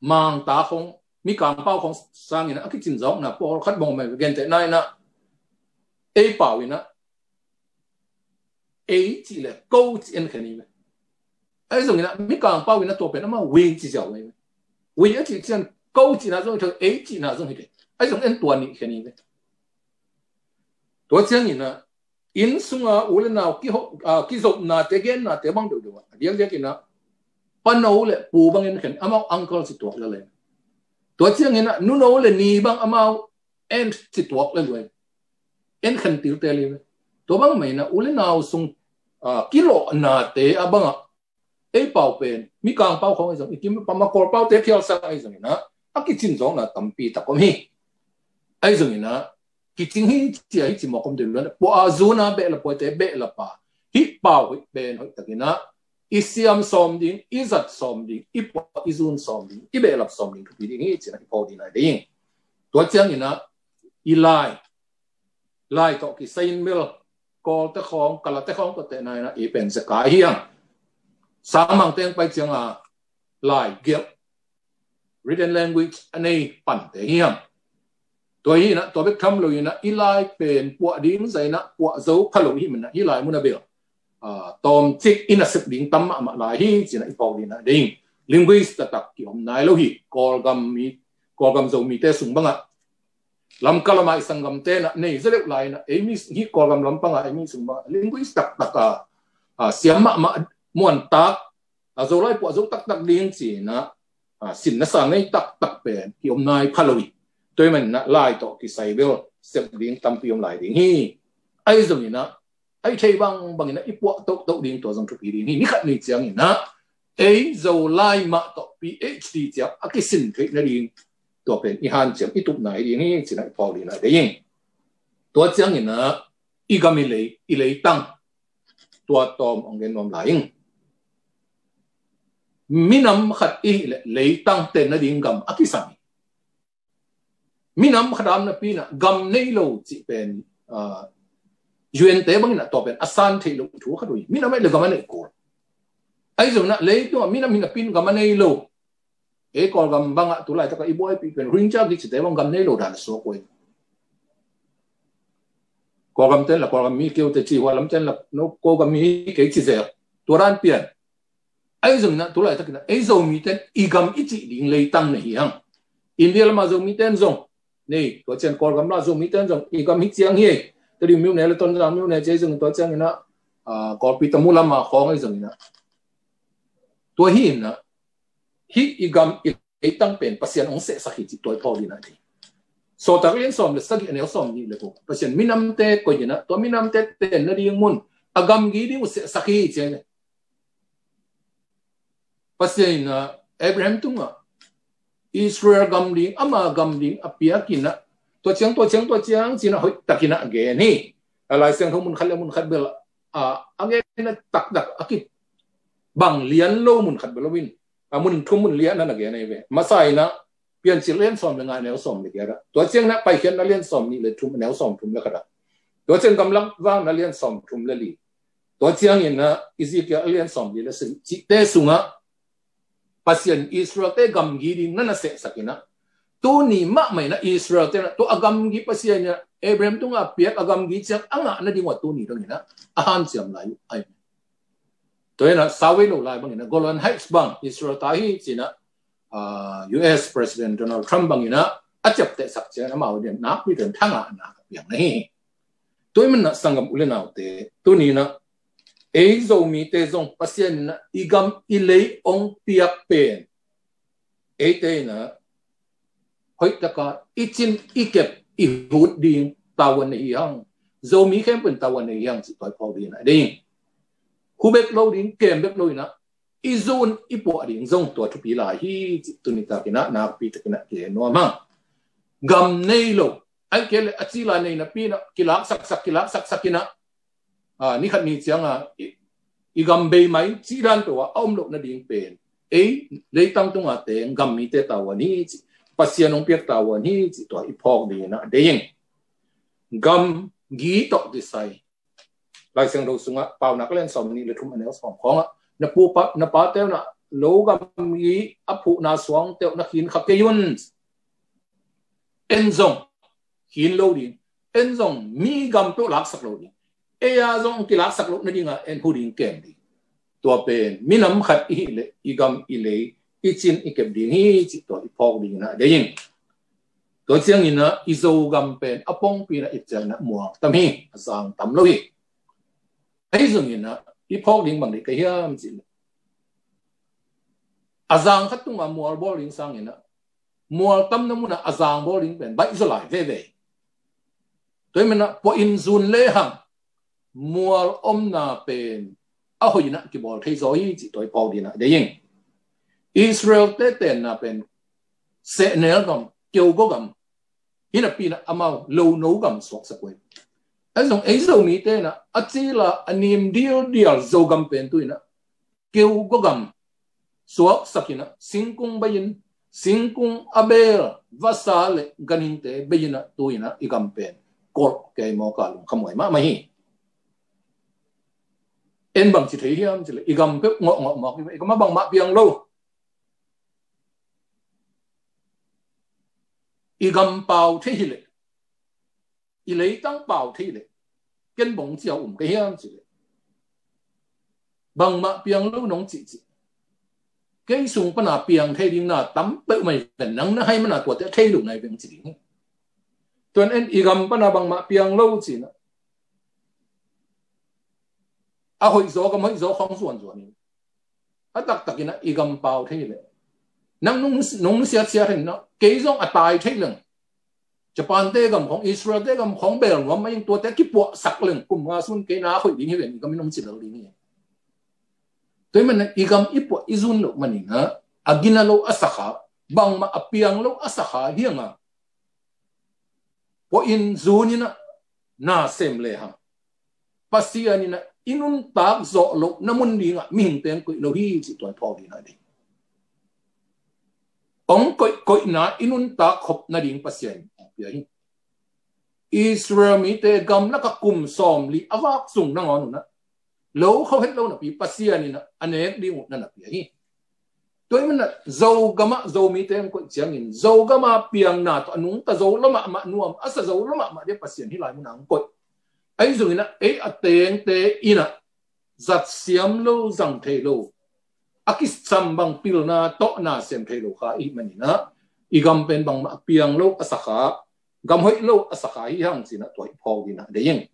Mangta khawng, Mikang pau khawng sangin ah a kicin zawkna pawlkhat bang om hi ve. Gentehna in ah, ei pau in ah, ei cih leh ko cih en khen hi ve. Ahi zongin ah Mikang pau in ah tua pen amau we ci ziau hi ve. We a cih ciang ko cihna zong hi thei, ei cihna zong hi thei. Ahi zong en tua nih khen hi ve. Tua ciangin ah, inn sunga u le nau kiho-, a, kizopnate, gennate bang deuhdeuh ah, a diakdiakin ah, pano le pu bang en khen, amau uncle ci tuak lel hi. Tua ciangin ah, nuno le ni bang amau aunt ci tuak lel hi. En khen tiltel hi ve. Tua bang mah in ah, u le nau sung, a, kilawhnate a bang ah, ei pau pen, Mikang pau khawng ahi zong, i kim pama Kawl paute phial sang ahi zongin ah, a kicin zawkna tampi tak om hi. Ahi zongin ah, kicing hi ci a, hi ci mawk om deuh lo in ah, pua a zun a behlap huaite behlap a, hih pau hoih pen hoih takin ah i siam sawm ding, i zat sawm ding, i pua i zun sawm ding, i behlap sawm ding thupi ding hi ci-in ah i phawk dingin ah deih ing. Tua ciangin ah i lai, lai tawh kisai in bel, Kawlte khawng, Kalate khawng tua teh nai na i pen Zekai hi hang. Sangmangte hong pai cianga lai gelh, written language a nei pante hi hang. Tua hi na, tua bek tham lo hi na, i lai pen puah ding zai na puah zo pha lo hi man na, hi lai mun a bel tawmcik i na sep ding tam mahmah lai hi ci na i phawk ding na ding. Linguist taktak ki om nai lo hi. Kawlgam mi, Kawlgam Zomite sung bangah Lamka lamah i sanggamte na nei za deuh lai na, ei mi hi Kawlgam lampangah ei mi sung bangah linguist taktak a siam mahmah, muantak a Zolai puah zo taktak ding ci na, a, sin na sa ngei taktak pen ki om nai pha lo hi. Tua hi man na lai tawh kisai bel sep ding tampi om lai ding hi. Ahi zongin na, ahi thei bangbangin na i puah tohtoh ding tua zong thupi ding hi. Ni khat ni ciangin na ei Zolai mah tawh PhD ciang a kisin theih nading tua pen i hanciam i tup nai ding hi ci na i phawk ding na dei hi. Tua ciangin na i gam i lei, i leitang tua tawm ong gen nuam lai ing. Minam khat i hih leh leitang ten nading gam a kisam hi. Minam khat a om napi na gam nei lo cih pen, ah, U N te bangin na tua pen a san theih loh thu khat uh hi. Minam a hih leh gam a neih kul. Ahi zong na leitungah minam hi napi in gam a nei lo. Ei Kawlgam bangah tu laitakah i buaipih pen Rohingya kici te bang gam nei lo dan a suak uh hi. Kawlgam ten la Kawlgam mi keu te ci, hua lam ten la no Kawlgam mi kei ci zel. Tua dan pian. Ahi zong na tu laitak in na ei Zomi ten i gam i cih ding leitang na hi hang. India lamah Zomi ten zong nei, tua ciang Kawlgam lah Zomi ten zong i gam hi ciang hi. Tadi miu ne le Tonzang miu ne ci zong tua ciangin na, ah, Kawlpi Tamu lamah khawng ahi zongin na. Tua hi in na, hih i gam i leitang pen Pasian hong sehsak hi cih tua i phawk ding na hi. Sawltak lian sawm le sagih a neu sawm nih le guk. Pasian minamte koih in na, tua minamte ten nading mun a gamgi ding uh sehsak hi ci. Pasian in na Abraham tungah Israel gam ding, ama gam ding a piak in na, tua ciang, tua ciang, tua ciang ci na hoih takin na a gen hi. A Lai Siangtho mun khat le mun khat bel a, a gen na taktak a kibang lian lo mun khat bel lo in. A mun thum mun lian na na gen ahi ve. Masa in na Piancil lian sawm le nga a neu sawm le giat ah. Tua ciang na Paikhiatna lian sawm nih le thum a neu sawm thum le khat ah. Tua ciang Gamlak Vang na lian sawm thum le li. Tua ciangin na Ezekiel lian sawm li le sagih cihte sungah Pasian Israel te gamgi ding na na sehsak in na. Tuni mahmah in na Israel te na tua a gamgi Pasian in na Abraham tungah piak a gamgi ciang a ngah nading uh a tuni dong in na a hanciam lai uh ahi. Tua hi na sau vei lo lai bangin na Golan Heights bang Israel ta hi ci na, ah, U S President Donald Trump bangin na a ciaptehsak ciang amau dian nakpi ten thangahna ka piang na hi. Tua hi man na sanggam u le naute, tuni na ei Zomite zong Pasian in na i gam i lei ong piak pen eite in na hoih taka i cin i kep i hut ding tavuan na hi hang. Zomi khempeuh in tavuan na hi hang cih tua i phawk ding na ding. Hu bek lo ding, kem bek lo in na i zun i puah ding zong tua thupi lai hi cih tuni takin na nakpi takin na ki nuam hang. Gam nei lo, ai kei le a cila nei napi na kilaksaksak, kilaksaksak in na, ah, ni khat ni cianga i, i gam bei mai cih dan peuh ah a om loh nading pen ei leitang tunga teng gam mite tavuan hi cih, Pasian hong piak tavuan hi cih tua i phawk ding na dei ing. Gamgi tawh kisai Lai Siangtho sungah Paunak lian sawm nih le thum a neu sawm khawngah na pu pa, na pate uh na lo gamgi a phuhna suangte uh na khin kha kei un. En zong khin lo ding, en zong mi gam peuh laksak lo ding, ei a zong kilaksak loh nadinga en hu ding kem ding. Tua pen minam khat i hih leh i gam i lei i cin i kep ding hi cih tua i phawk ding na dei ing. Tua ciangin na i Zogam pen a pongpi na i ciang na muang tam hi, a zang tam lo hi. Ahi zongin na i phawk ding bang dei ka hiam cih leh a zang khat tunga mual bawl ding sangin na mual tamna munah a zang bawl ding pen baih zaw lai veve. Tua hi man na puah in zun lehang mual omna pen a hoih in na kibawl thei zaw hi cih tua i phawk ding na dei ing. Israel te tenna pen sehnel gam, keugaw gam, hi napi na amau lono gam suaksak uh hi. Ahi zong ei Zomite na a cila a nim dildial Zogam pen tu in na keugaw gam suaksak in na singkung bei in, singkung a bel, vasa le ganhingte bei in na tu in na i gam pen kolh kei mawk a lungkhamhuai mahmah hi. En bang ci thei hiam cileh, i gam peuh ngawhngawh mawk hi ve. I gam ah bangmah piang lo. I gam pau thei hileh, i leitang pau thei leh, ken bang cia um ka hiam cileh, bangmah piang lo nong cihcih, kei sung pana piang thei ding na tam peuhmah hi ven, nang na hai mana tuate thei lo nai veng ci ding hi. Tuan en, i gam pana bangmah piang lo cina, a hoih zaw, gam hoih zaw khong zuanzuan in, a taktakin ah i gam pau thei leh, nang nung, nung siatsiat hen na, kei zong a tai thei leng, Japan te gam khong, Israel te gam khong bel nuam mah ing, tuate kipuahsak leng kum nga sun kei na hoih ding hi ven, i gam in om ci lo ding hi. Tua hi mana i gam i puah i zun loh manin ah, a gina lo a sakha, bangmah a piang lo a sakha hiang a, puah in zun in ah na sem lehang, Pasian in ah i nuntak zawh loh na mun dingah mihingte hong koih lo hi cih tua i phawk ding a ding. Hong koih, koihna i nuntak khop nading Pasian in hong pia hi. Israel mite gamlak ah kum sawmli a vak sung nangawn un ah, lo kho het lo napi Pasian in ah a nek ding uh na na pia hi. Tua hi mana Zogam ah Zomite hong koih ciangin, Zogam a piangna tawh a nungta zo lo mahmah, nuam a sa zo lo mahmah ding Pasian hih lai munah hong koih. Ahi zongin ah ei a tengte in ah zat siam lo, zang thei lo, a kisam bang pilna tawh na sem thei lo kha i hih manin ah, i gam pen bangmah a piang lo a sakha, gam hoih lo a sakha hi hang cina tua i phawk ding a ding.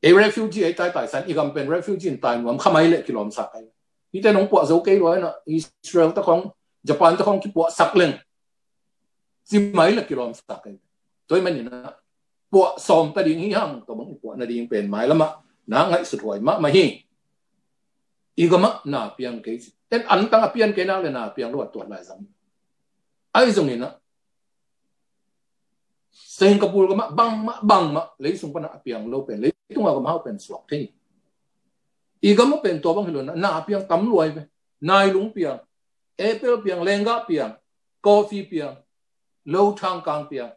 Ei refugee ei taitai san, i gam pen refugee in tai nuam kha mai leh kilawmsak ai. Hihte nong puah zo kei lua in ah, Israel te khong, Japan te khong kipuahsak leng, ci mai leh kilawmsak ai. Tua hi manin ah puah sawm ta ding hi hang, tua bang i puah nading pen mailam ah na ngaihsut huai mahmah hi. I gam ah na piang kei ci, en, antang a pian kei nak leh na piang lo a tuat lai zang. Ahi zongin ah Singapore gam ah bangmah, bangmah, lei sung pana a piang lo pen, leitung a gam hau pen suak thei. I gam ah pen tua bang hi lo in ah na piang tam lua hi ve. Nailung piang, apple piang, lenggah piang, coffee piang, lo thangkang piang,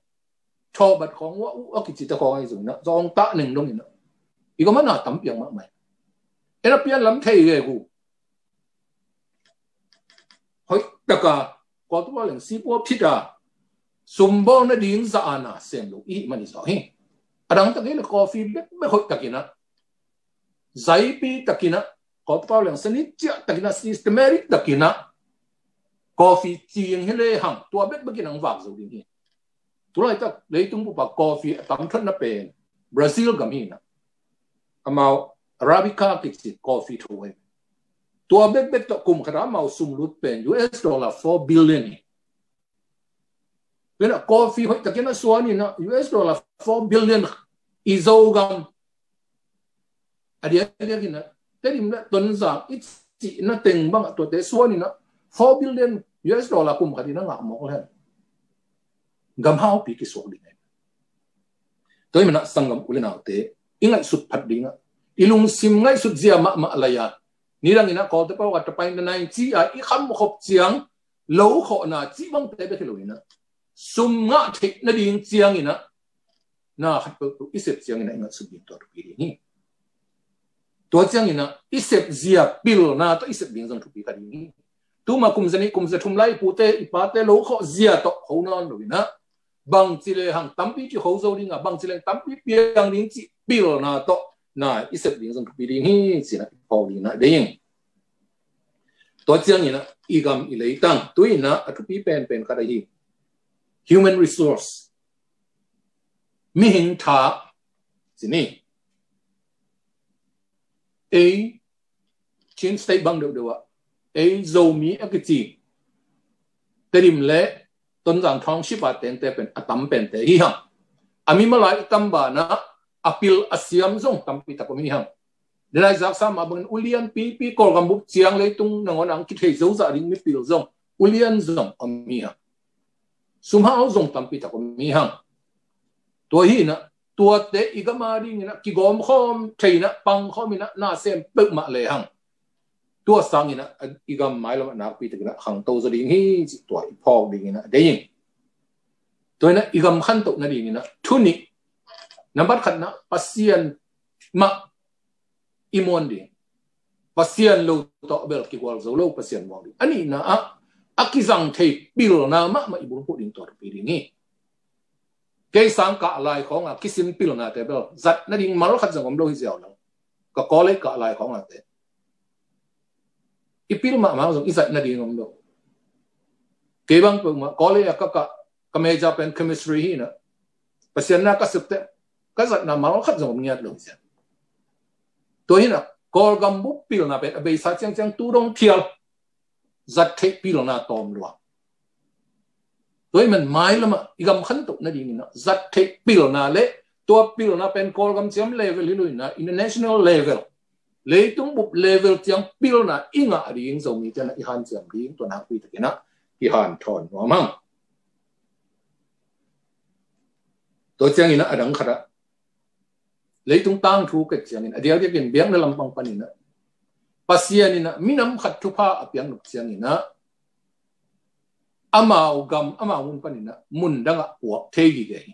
thawhbat khong, wah uh a kici ta khong ahi zongin ah, zong tah neng dongin ah, i gam ah na tam piang mahmah hi. En, a pian lam thei gegu, hoih taka, kua tua leng sipua phit a, sumbawl nading zah a na sem lo i hih man hi zaw hi. A dang tak hi leh coffee bekbek hoih takin ah, zaipi takin ah, kua tua leng sanit ciah takin ah, systematic takin ah, coffee cing hi lehang tua bekbek in hong vak zo ding hi. Tulaitak leitung bup ah coffee a tam thuatna pen Brazil gam hi in ah, amau Arabica kici coffee thu hi. Tua bekbek tawh kum khat ah amau sum lut pen U S dollar four billion hi. Tua in ah coffee hoih takin a suan in ah U S dollar four billion, i Zogam a diakdiak in ah, Tedim leh Tonzang i cihna teng bang ah tuate suan in ah, four billion U S dollar kum khat in a ngah mawk leh, gam haupi kisuak ding hi. Tua hi mana sanggam u leh naute, i ngaihsut phat ding ah, i lungsim ngaihsut zia mahmah lai a, nidang in ah Kawltepa a tapai na nai ci a i kham khop ciang, lo khawhna cih bangte bek hi lo in ah, sum ngah theih nading ciangin ah, na khat peuhpeuh i sep ciangin ah i ngaihsut ding tua thupi ding hi. Tua ciangin ah i sep zia pilna tawh i sep ding zong thupi kha ding hi. Tuma kum zanih kum zathum lai i pute i pate lo khawh zia tawh kho nawn lo in ah, bangci lehang tampi ci kho zo ding a, bangci lehang tampi piang ding cih pilna tawh na i sep ding zong thupi ding hi cih na i phawk ding a ding. Tua ciangin ah i gam i leitang, tu in ah a thupi penpen khat ahi human resource, mihing tha, ci ni. Ei Chin State bang deuhdeuh ah, ei Zomi a kici Tedim leh Tonzang Township a tengte pen a tam pente hi hang. A mimal a i tam banah a pil a siam zong tampi tak om hi hang. Denai zaksa mah bangin ulian pipi Kawlgam bup ciang leitung nangawn ang kithei zozah ding mipil zong, ulian zong om hi hang. Sumhau zong tampi tak om hi hang. Tua hi in ah, tuate i gam a dingin ah kigawm khawm thei in ah, pang khawm in ah, na sem peuhmah lehang, tua sangin ah i gam mailam ah nakpi takin ah khangto zaw ding hi cih tua i phawk dingin ah dei ing. Tua in ah i gam khantoh nadingin ah thu nih, nambat khatna, Pasian mah i muan ding. Pasian lo tawh bel kigual zo lo, Pasian muang ding. A nihna ah, a kizang thei pilna mahmah i bulphuh ding tua thupi ding hi. Kei sang kah lai khawng a kisin pilnate bel zat nading mal khat zong om lo hi ziau lo. Ka college kah lai khawng a te i pil mahmah zong i zat nading om lo. Kei bang peuhmah college a ka kah, ka major pen chemistry hi na, Pasian na ka sep te ka zatna mal khat zong om ngiat lo hi ziau. Tua hi na, Kawlgam bup pilna pen a beisa ciangciang tu dong thial, zat theih pilna tawm lua. Tua hi man mailamah i gam khantoh nadingin ah zat theih pilna le tua pilna pen Kawlgam ciam level hi lo in ah international level, leitung bup level ciang pilna i ngah ding, Zomite na i hanciam ding tua nakpi takin ah kihanthawn nuam hang. Tua ciangin ah a dang khat ah leitung tangthu kek ciangin a diakdiakin biakna lampang panin ah Pasian in ah minam khat thupha a piak nop ciangin ah amau gam, amau mun panin ah mun dangah puak thei gige hi.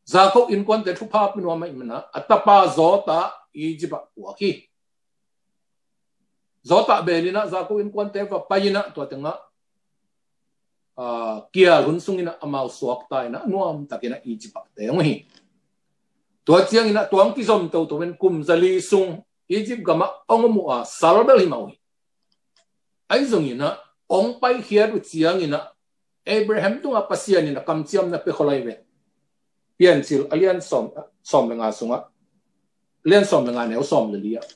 Jakob innkuante thupha pi nuam ahih manin ah a tapa Joseph Egypt ah puak hi. Joseph bel in ah Jakob innkuante va pai in ah tua tengah, ah, kial hun sungin ah amau suakta in ah nuam takin ah Egypt ah teng uh hi. Tua ciangin ah tua hong kizom toto in kum zali sung Egypt gamah hong om uh a, sal bel hi mah uh hi. Ahi zongin ah hong paikhiat uh ciangin ah Abraham tungah Pasian in ah kamciamna pia khol ahi ve. Piancil a lian sawm, sawm le nga sungah, lian sawm le nga neu sawm le li ah,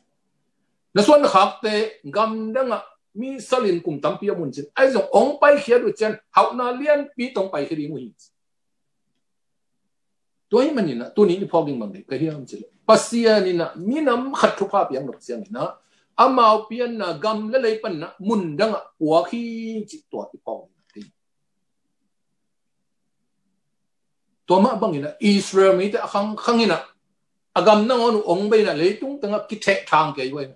na suan na khakte gamdangah mi salin kum tampi a mun cin, ahi zong hong paikhiat uh ciang hauhna lianpi tawh hong paikhiat ding uh hi. Tua hi manin ah tuni i phawk ding bang deih ka hiam cih leh Pasian in ah minam khat thupha piak nop ciangin ah amau pianna gam le lei panin ah mun dangah puak hi cih tua i phawk ding. Tua mah bangin ah Israel mite a khangkhang in ah a gam nangawn uh hong bei in ah leitung tengah kithehthang kei uh hi.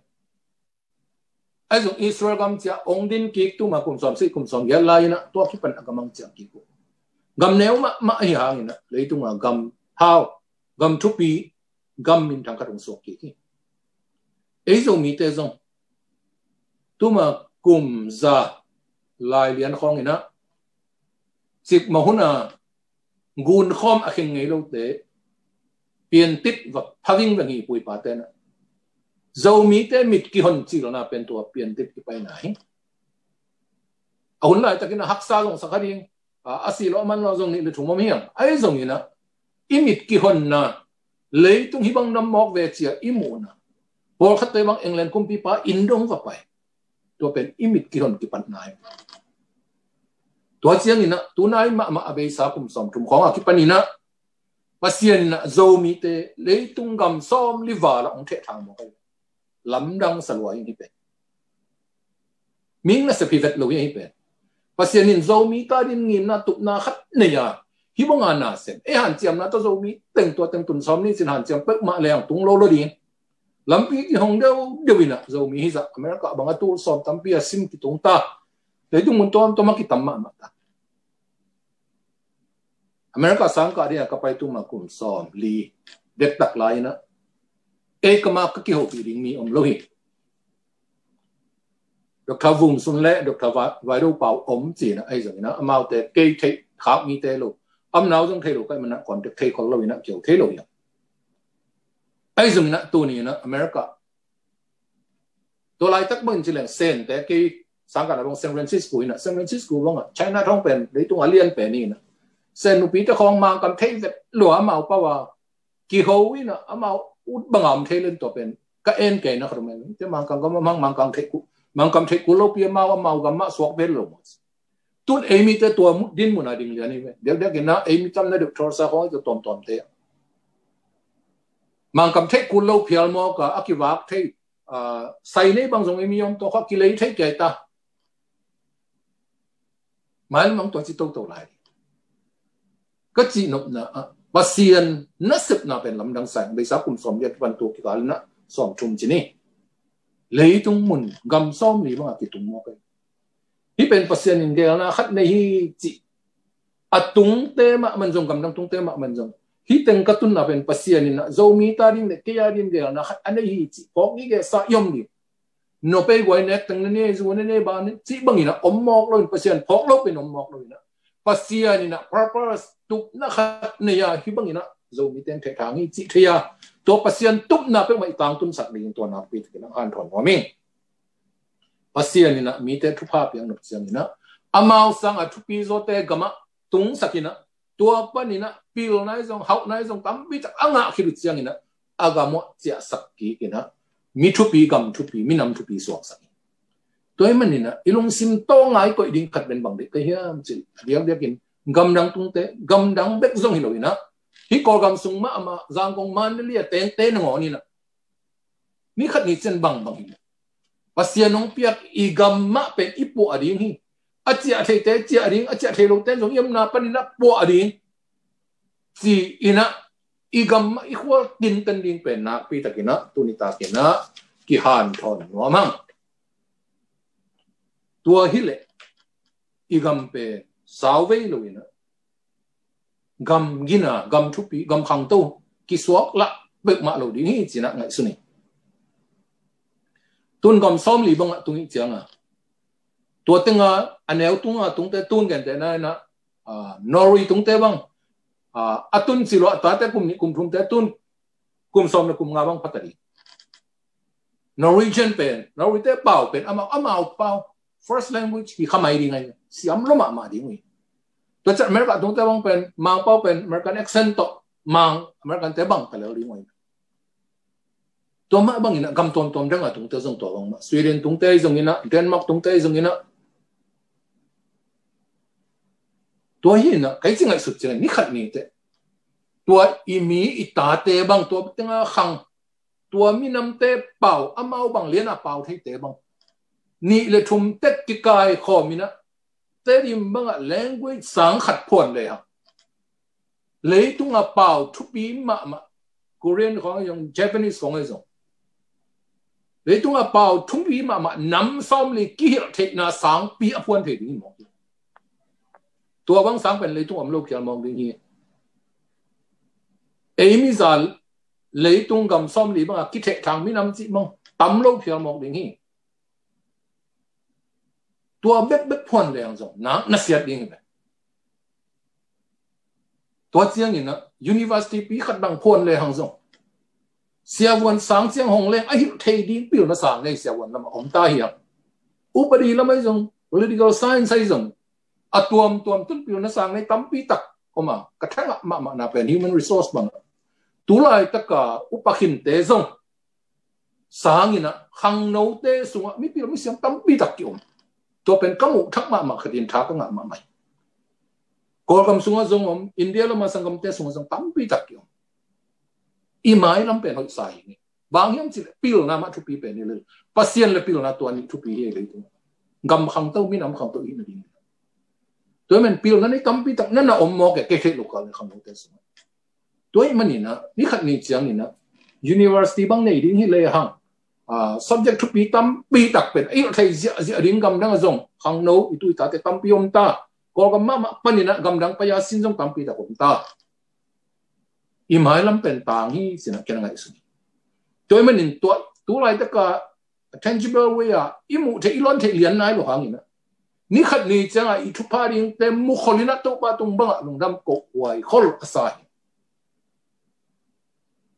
Ahi zong Israel gam ciah hong din kik tuma kum sawm sih kum sawm giat lai in ah tua kipan a gam hong ciah kik uh. Gam neu mahmah ahi hangin ah leitung a gam hau, gam thupi, gam minthang khat hong suak kik hi. Ei Zomite zong tuma kum za lai lian khawngin ah cikmah hun a gunkhawm a kheng ngei lote piantit va phaving va ngih puipate na Zomite mit kihon cilna pen tua piantit kipaina hi. A hun laitakin a haksa zong sa kha ding, a, a sih lo a man lo zong nih le thum om hiam. Ahi zongin ah i mit kihonna leitung hih bang nam mawk ve cia i muhna, pawlkhatte bang England kumpipa inn dong va pai. Tua pen i mit kihon kipatna hi. Tua ciangin ah tunai mahmah a beisa kum sawm thum khawng a kipanin ah Pasian in ah Zomite leitung gam sawm li val ah hong thehthang mawk hi. Lamdang sa lua in hi pen ming nasep hi vet lo hi, hi pen Pasian in Zomi ta din ngimna tupna khat nei a, hih banga nasem ei hanciamna tawh Zomi teng tua teng tun sawm ni cin hanciam peuhmah leng tung lo lo ding. Lampi kihong deuhdeuh in ah Zomi hizah America bang a tul sawm tampi a sim kitung ta. Leitung mun tuamtuam a kitam mahmah ta. America sangkah ding a ka pai tuma kum sawm li dektak lai in ah ei kama ka kihopih ding mi om lo hi. Doctor Vum Sun le Doctor Va-, Vaido Pau om ci-in ah ahi zongin ah amaute kei theih khak mite lo, amnau zong thei lo ka hih manin ah contact thei khol lo in ah kio thei lo hi. Ahi zongin ah tuni in ah America tua laitak bangin ci leng Sente kei sangkah na bang San Francisco in ah, San Francisco bangah Chinatown pen leitung a lian pen in ah Sen nupite khawng Mangkam thei vet lua amau pau a kiho in ah amau ut banga om thei len tua pen ka en kei na khat om e. Te Mangkam gam a mang Mangkam theih kul, Mangkam theih kul lopi amau, amau gam mah suak vet lo maw. Tun ei mite tua mu-, din mun a ding lian hi ve. Diakdiak in ah ei mi tam na deuh thawlsa khawng hi tua tuamtuamte. Mangkam theih kul lo phial mawk a, a kivak thei, ah, sai nei bang zong ei mi om tua kha kilei thei kei ta. Mailam ang tua ci toto lai. Ka cihnopna ah Pasian nasepna pen lamdang sa ing, beisa kum sawm li a kipan tua kikal in ah sawm thum ci ni. Leitung mun gam sawm li bang a kitung mawk hi. Hih pen Pasian in geelna khat nei hi cih a tungte mah man zong, gamdang tungte mah man zong, Hih teng ka tunna pen Pasian in ah Zomi ta ding le kei a ding geelna khat a nei hi cih phawk gige sa i om ding. Nopei guai nek teng na nei, zu na nei, ba nei cih bangin ah om mawk loin, Pasian phawk lo pen om mawk loin ah, Pasian in ah purpose, tupna khat nei a, hih bangin ah Zomi teng thei thang hi cih thei a, tua Pasian tupna peuhmah i tangtunsak ding tua nakpi takin ah hanthawn nuam ing. Pasian in ah mite thupha piak nop ciangin ah, amau sanga thupi zawte gamah tungsak in ah, tua panin ah pilna i zong, hauhna i zong tampi tak a ngah khit uh ciangin ah, a gam uh ciahsak kik in ah, mi thupi, gam thupi, minam thupi suaksak hi. Tua ahih manin ah i lungsim tawh ngai koih ding khat pen bang deih ka hiam cih a diakdiakin, gamdang tungte, gamdang bek zong hi loin ah, hih Kawlgam sung mahmah, Zangkong, Mandalay a tengte nangawn in ah, ni khat ni ciang bangbang hi. Pasian hong piak i gam mah pen i puah ding hi. A ciah theite ciah ding, a ciah thei lote zong i omna panin ah puah ding, ci-in ah i gam mah i khual tinten ding pen nakpi takin ah tuni takin ah kihanthawn nuam hang. Tua hileh i gam pen sau vei loin ah, gam gina, gam thupi, gam khangto kisuak lah peuhmah lo ding hi ci-in ah ngaihsun hi. Tun gam sawmli bangah tung i hih ciangin, tua tengah a neu tunga tungte, tun gentehna in ah, ah, Norway tungte bang, ah, a tun ci lo a tate kum nih kum thumte tun kum sawm le kum nga bang pha ta ding. Norwegian pen, Norway te pau pen amau, amau pau, first language hi kha mai ding ahi, siam lua mahmah ding uh hi. Tua ciang America tungte bang pen, Mang pau pen American accent tawh Mang, American te bang ta lel ding uh hi. Tua mah bangin ah gam tuamtuam dang a tungte zong tua bang mah, Sweden tungte zongin ah, Denmark tungte zongin ah, tua hi in ah, kei ci ngaihsut ciangin ni khat ni teh, tua i mi i tate bang, tua tengah khang, tua minamte pau, amau bang lian a pau theite bang, nih le thum tek kikai khawm in ah, Tedim bangah language sang khat phuan le hang, leitungah pau thupi mahmah, Korean khawng ahi zong, Japanese khawng ahi zong, leitungah pau thupi mahmah nam sawmli kihilh theihna sangpi a phuan thei ding hi mawk hi. Tua bang sang pen leitung om lo khial mawk ding hi. Ei miza leitung gam sawmli bangah kithehthang minam cih mawk tam lo khial mawk ding hi. Tua bekbek phuan le hang zong nak nasiat ding hi ve. Tua ciangin ah university pi khat bang phuan le hang zong, siavuan sang ciang hong leng a hilh thei ding pilna sang nei siavuan lamah om ta hi hang. Upadi lam ahi zong, political science ahi zong, a tuamtuam tun pilna sang nei tampi tak om a, ka thangah mahmahna pen human resource bang. Tulai taka upa khinte zong sangin ah, khangnote sungah mipil misiam tampi tak ki-om. Tua pen ka muh thak mahmah khatin tha ka ngah mahmah hi. Kawlgam sungah zong om, India lama sanggamte sungah zong tampi tak ki-om. I mailam pen hoihsa hi ni. Bang hiam cih leh pilna mah thupi pen hi lel. Pasian le pilna tua nih thupi hi lel. Gam khangto, minam khangto hi nading. Tua men pilna nei tampi tak na na om mawk e, kei theih lo kal le khangnote sungah. Tua ahih manin ah, ni khat ni ciangin ah, university bang nei ding hi le hang, ah, subject thupi tampi tak pen a hilh thei ziahziah ding gamdang ah zong, khangno i tu i tate tampi om ta. Kawlgam mahmah panin ah gamdang pai a sin zong tampi tak om ta. I mailam pen tang hi ci-in ah ken a ngaihsun hi. Tua ahih manin tua, tulai taka a tangible way a i muh theih, i lawn theih lian nai lo hangin ah, ni khat ni ciangah i thupha dingte mukhol in ah Topa tung bangah lungdam kohhuai khol a sa hi.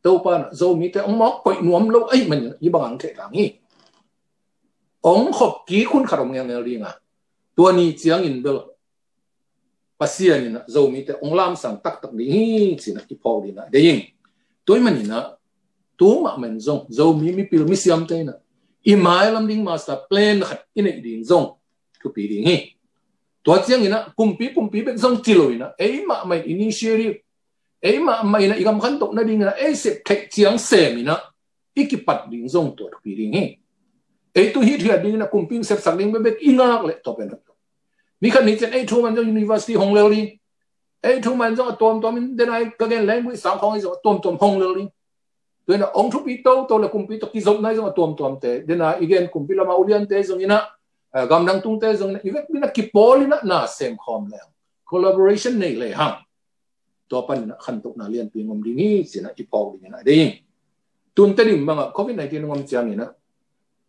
Topa in ah Zomite hong mawk koih nuam lo ahih manin ah hih bang hong thehthang hi. Hong khop kik hun khat om ngelngel ding a, tua ni ciangin bel Pasian in ah Zomite hong lamsang taktak ding hi ci-in ah i phawk ding ah deih ing. Tua ahih manin ah, tu mahmah in zong Zomi mipil misiamte in ah i mailam ding master plan khat i neih ding zong thupi ding hi. Tua ciangin ah kumpi, kumpi bek zong ci lo in ah, ei mahmah in initiative, ei mahmah in ah i gam khantoh nadingin ah ei sep theih ciang sem in ah i kipat ding zong tua thupi ding hi. Ei tu hi thiat dingin ah kumpi sepsak ding bekbek i ngak leh tua pen hoih lo. Ni khat ni ciang ei thu man zong university hong lel ding. Ei thu man zong a tuamtuam in, den a ka gen language sang khawng ahi zong a tuamtuam hong lel ding. Tua in ah hong thupi toto le kumpi tawh kizopna ahi zong a tuamtuamte, den a i gen kumpi lama uliante zongin ah, eh, gamdang tungte zongin ah, i vekpi in ah kipawl in ah na sem khawm le hang, collaboration nei le hang, tua panin ah khantohna lianpi hong om ding hi ci-in ah i phawk dingin ah deih ing. Tun Tedim bangah covid nineteen hong om ciangin ah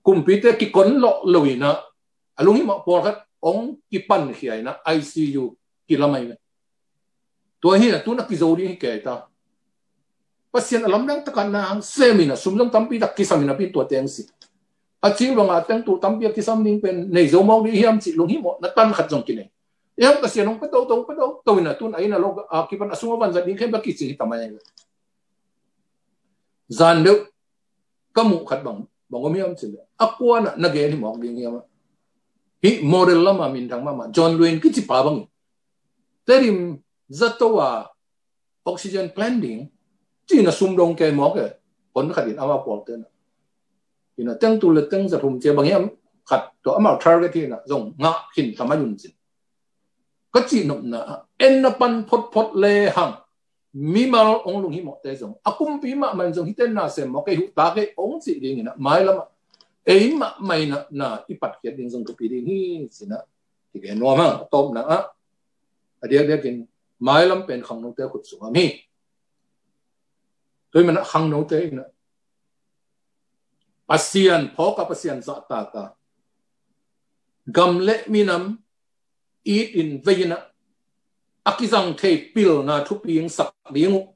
kumpite kikon lawh lo-in ah a lunghimawh pawlkhat hong kipankhia in ah I C U kilam ahi ve. Tua hi-in ah tun a kizo ding hi kei ta. Pasian a lamdang takin na hong sem in ah sum zong tampi tak kisam in ah pen tua teng si. A cing bangah teng tu tampi a kisam ding pen nei zo mawk ding hiam cih lunghimawhna tan khat zong kinei. Hiam Pasian hong pia toto, hong pia toto in ah tun a inn a lo a kipan a sung a van zat ding khempeuh a kicing hi ta mai. Zan deuh ka muh khat bang, bang om hiam cih leh a kuan ah na gen hi mawk ding hiam ah. Hih model lam a minthang mahmah John Lewin kici pa bangin Tedim zato a oxygen plant ding ci-in ah sum dong kei mawk e. Kon khat in ama pawlte in ah, in ah teng tu le teng za thum ci-a bang hiam khat tua amau target hi-in ah zong ngah khin ta mai un cin. Ka cihnopna ah en na pan photphot le hang mimal hong lunghimawhte zong a kumpi mahmah in zong hihte na sem mawk kei, huh ta kei hong cih dingin ah mailam ah ei mahmah in ah na i patkhiat ding zong thupi ding hi ci-in ah kigen nuam hang. A tawpna ah a diakdiakin mailam pen khangnote khut sungah om hi. Tua ahih manin ah khangnote in ah Pasian phawk a, Pasian zahtak a, gam le minam it in vei in ah a kizang thei pilna thupi hong sak ding uh,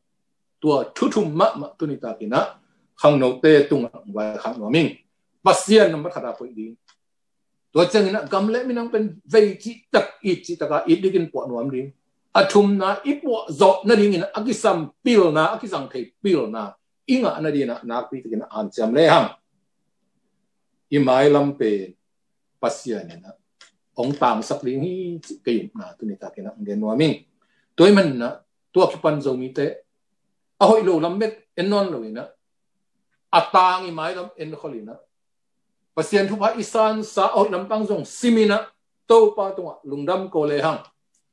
tua thu thum mahmah tuni takin ah khangnote tungah hong vaikhak nuam ing. Pasian nambat khat a koih ding. Tua ciangin ah gam le minam pen vei cihtak, it cihtak a it dikin puah nuam ding. A thumna i puah zawh nadingin ah a kisam pilna, a kizang thei pilna i ngah nadingin ah nakpi takin ah hanciam le hang i mailam pen Pasian in ah hong tangsak ding hi cih ka upna tuni takin ah hong gen nuam ing. Tua ahih manin ah tua kipan Zomite a hoih lo lam bek en nawn lo-in ah a tang i mailam enkhol in ah Pasian thupha i sansa a hoih lam tang zong sim in ah Topa tungah lungdam ko le hang,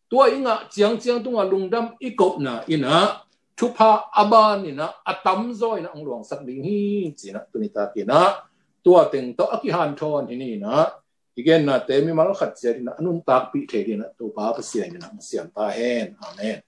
tua i ngah ciangciang tungah lungdam i kohna in ah thupha a ban in ah a tamzaw in ah hong luangsak ding hi ci-in ah tuni takin ah tua teng tawh a kihanthawn hi ni in ah i gennate mimal khat ciat in ah a nuntakpih thei dingin ah Topa Pasian in ah hong siam ta hen. Amen.